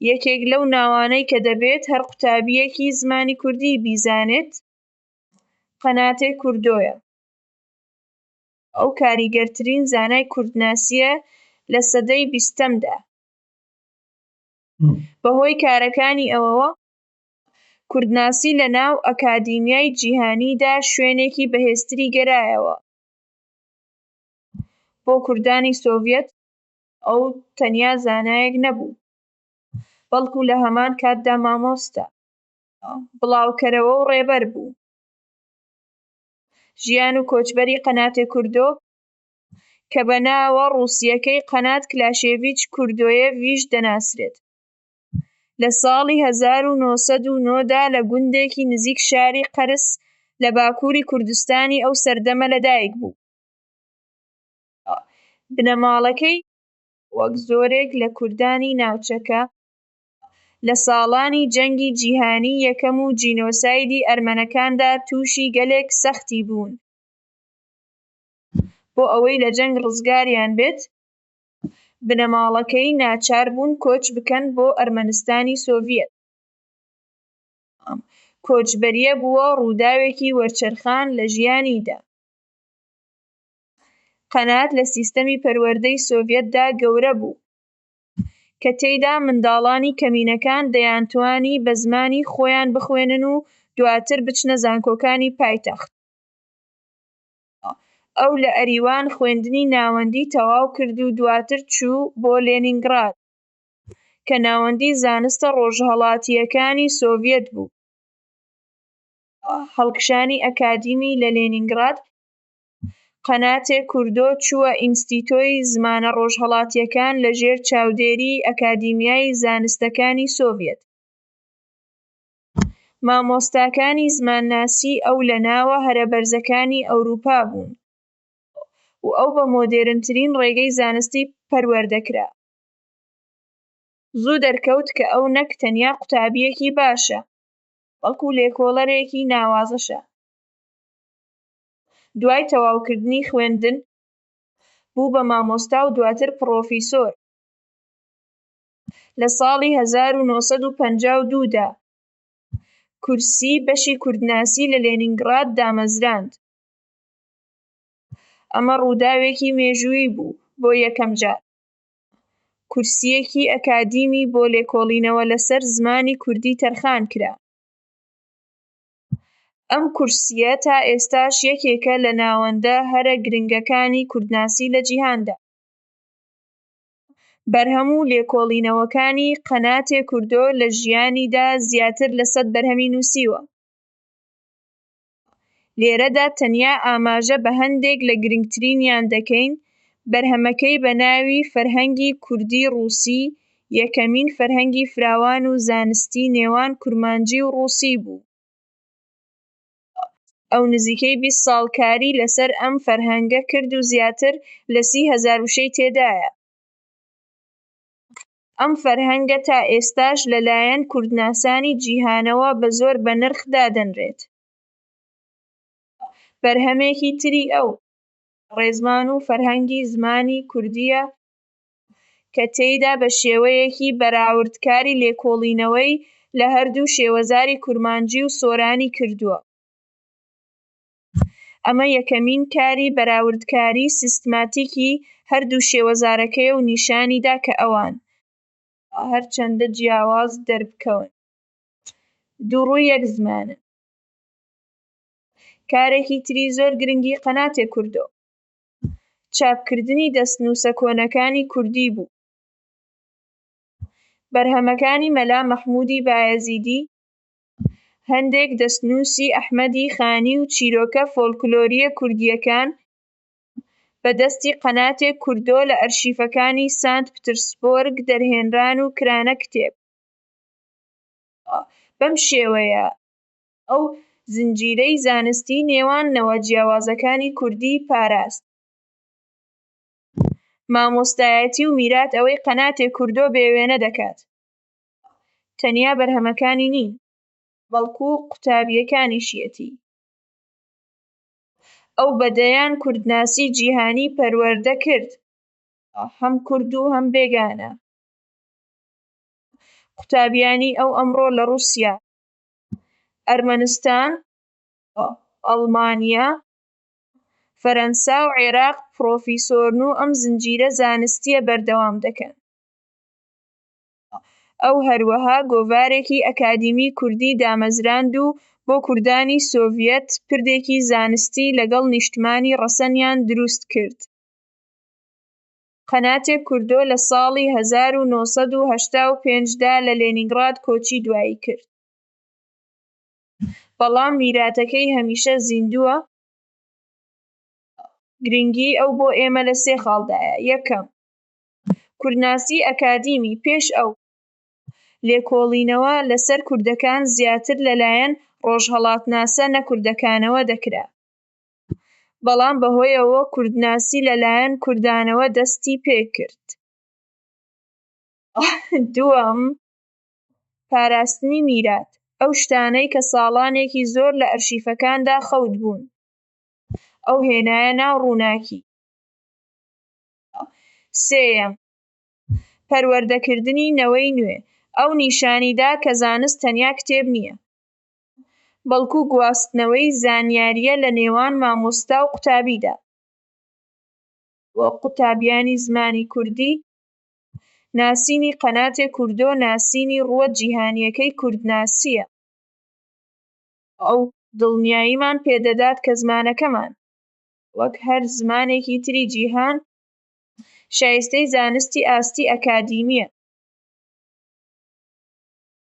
یەکێک لەو ناوانەی کە دەبێت هەر قوتابییەکی زمانی کوردی بیزانێت، قەناتێ کوردۆیە. ئەو کاریگەرترین زانای کوردناسییە لە سەدەی بیستەمدا. بەهۆی کارەکانی ئەوەوە، کوردناسی لە ناو ئەکادیمیای جیهانیدا شوێنێکی بەهێزتری گەرایەوە. بۆ کوردانی سۆڤیەت، ئەو تەنیا زانایەک نەبوو، بەڵکو لە هەمان کاتدا مامۆستا، بڵاوکەرەوە و ڕێبەر بوو. ژیان و کۆچبەری قەناتێ کوردۆ، کە بە ناوە ڕووسییەکەی قەنات کلاشێڤیچ کوردۆیێڤ یش دەناسرێت، لە ساڵی 1909 دا لە گوندێکی نزیک شاری قەرس لە باکووری کوردستانی ئەو سەردەمە لەدایک بوو. بنەماڵەکەی وەک زۆرێک لە کوردانی ناوچەکە، لە ساڵانی جەنگی جیهانیی یەکەم و جینۆسایدی ئەرمەنەکاندا تووشی گەلێک سەختی بوون. بۆ ئەوەی لە جەنگ ڕزگاریان بێت، بنەماڵەکەی ناچار بوون کۆچ بکەن بۆ ئەرمەنستانی سۆڤیەت. ئەم کۆچبەرییە بووە ڕووداوێکی وەرچەرخان لە ژیانیدا. قەنات لە سیستەمی پەروەردەی سۆڤیەتدا گەورە بوو، کە تێیدا منداڵانی کەمینەکان دەیانتوانی بە زمانی خۆیان بخوێنن و دواتر بچنە زانکۆکانی پایتەخت. ئەو لە ئەریوان خوێندنی ناوەندی تەواو کرد و دواتر چوو بۆ لێنینگراد، کە ناوەندی زانستە ڕۆژهەڵاتییەکانی سۆڤیەت بوو. هەڵکشانی ئەکادیمی لە لێنینگراد، قەناتێ کوردۆ چووە ئینستیتۆی زمانە ڕۆژهەڵاتییەکان لە ژێر چاودێریی ئەکادیمیای زانستەکانی سۆڤیەت. مامۆستاکانی زمانناسیی ئەو لە ناوە هەرە بەرزەکانی ئەورووپا بوون و ئەو بە مۆدێرنترین ڕێگەی زانستی پەروەردە کرا. زوو دەرکەوت کە ئەو نەک تەنیا قوتابییەکی باشە، بەڵکو لێکۆڵەرێکی ناوازەشە. دوای تەواوکردنی خوێندن، بوو بە مامۆستا و دواتر پڕۆفیسۆر. لە ساڵی 1952 دا کورسیی بەشی کوردناسی لە لێنینگراد دامەزراند. ئەمە ڕووداوێکی مێژوویی بوو، بۆ یەکەمجار کورسییەکی ئەکادیمی بۆ لێکۆڵینەوە لەسەر زمانی کوردی تەرخان کرا. ئەم کورسییە تا ئێستاش یەکێکە لە ناوەندە هەرە گرنگەکانی کوردناسی لە جیهاندا. بەرهەم و لێکۆڵینەوەکانی قەناتێ کوردۆ لە ژیانیدا زیاتر لە 100 بەرهەمی نووسیوە. لێرەدا تەنیا ئاماژە بە هەندێک لە گرنگترینیان دەکەین، بەرهەمەکەی بە ناوی فەرهەنگی کوردی-ڕووسی یەکەمین فەرهەنگی فراوان و زانستی نێوان کورمانجی و ڕووسی بوو. ئەو نزیکەی 20 ساڵ کاری لەسەر ئەم فەرهەنگە کرد و زیاتر لە 30,000 وشەی تێدایە. ئەم فەرهەنگە تا ئێستاش لە لایەن کوردناسانی جیهانەوە بە زۆر بەنرخ دادەنرێت. بەرهەمێکی تری ئەو، ڕێزمان و فەرهەنگی زمانی کوردییە کە تێیدا بە شێوەیەکی بەراوردکاری لێکۆڵینەوەی لە هەردوو شێوەزاری کورمانجی و سۆرانی کردووە. ئەمە یەکەمین کاری بەراوردکاریی سیستماتیکی هەردوو شێوەزارەکەیە و نیشانی دا کە ئەوان، هەرچەندە جیاواز دەربکەون، دوو ڕووی یەک زمانن. کارێکی تری زۆر گرنگی قەناتێ کوردۆ، چاپکردنی دەستنووسە کۆنەکانی کوردی بوو. بەرهەمەکانی مەلا مەحموودی بایەزیدی، هەندێک دەستنووسی ئەحمەدی خانی و چیرۆکە فۆلکلۆرییە کوردییەکان بە دەستی قەناتێ کوردۆ لە ئەرشیفەکانی سانت پترسبۆرگ دەرهێنران و کرانە کتێب. بەم شێوەیە ئەو زنجیرەی زانستیی نێوان نەوە جیاوازەکانی کوردیی پاراست. مامۆستایەتی و میرات ئەوەی قەناتێ کوردۆ بێوێنە دەکات، تەنیا بەرهەمەکانی نین، بەڵکو قوتابییەکانیشیەتی. ئەو بە دەیان کوردناسی جیهانی پەروەردە کرد، هەم کورد و هەم بێگانە. قوتابیانی ئەو ئەمڕۆ لە ڕووسیا، ئەرمەنستان، ئەڵمانیا، فەرەنسا و عێراق پڕۆفیسۆرن و ئەم زنجیرە زانستییە بەردەوام دەکەن. ئەو هەروەها گۆڤارێکی ئەکادیمی کوردی دامەزراند و بۆ کوردانی سۆڤیەت پردێکی زانستی لەگەڵ نیشتمانی ڕەسەنیان دروست کرد. قەناتێ کوردۆ لە ساڵی 1985 دا لە لێنینگراد کۆچی دوایی کرد. بەڵام میراتەکەی هەمیشە زیندووە. گرنگیی ئەو بۆ ئێمە لە سێ خاڵدایە، یەکەم، کوردناسیی ئەکادیمی، پێش ئەو، لێکۆڵینەوە لەسەر کوردەکان زیاتر لەلایەن ڕۆژهەڵاتناسە نەکوردەکانەوە دەکرا. بەڵام بەهۆی ئەوەوە کوردناسی لەلایەن کوردانەوە دەستی پێکرد. دووەم، پاراستنی میرات، ئەو شتانەی کە ساڵانێکی زۆر لە ئەرشیفەکاندا خەوت بوون، ئەو هێنایە ناو ڕووناکی. سێیەم، پەروەردەکردنی نەوەی نوێ، ئەو نیشانی دا کە زانست تەنیا کتێب نییە، بەڵکو گواستنەوەی زانیارییە لە نێوان مامۆستا و قوتابیدا. بۆ قوتابیانی زمانی کوردی، ناسینی قەناتێ کوردۆ ناسینی ڕووە جیهانییەکەی کوردناسییە. ئەو دڵنیاییمان پێدەدات کە زمانەکەمان، وەک هەر زمانێکی تری جیهان، شایستەی زانستی ئاستی ئەکادیمییە.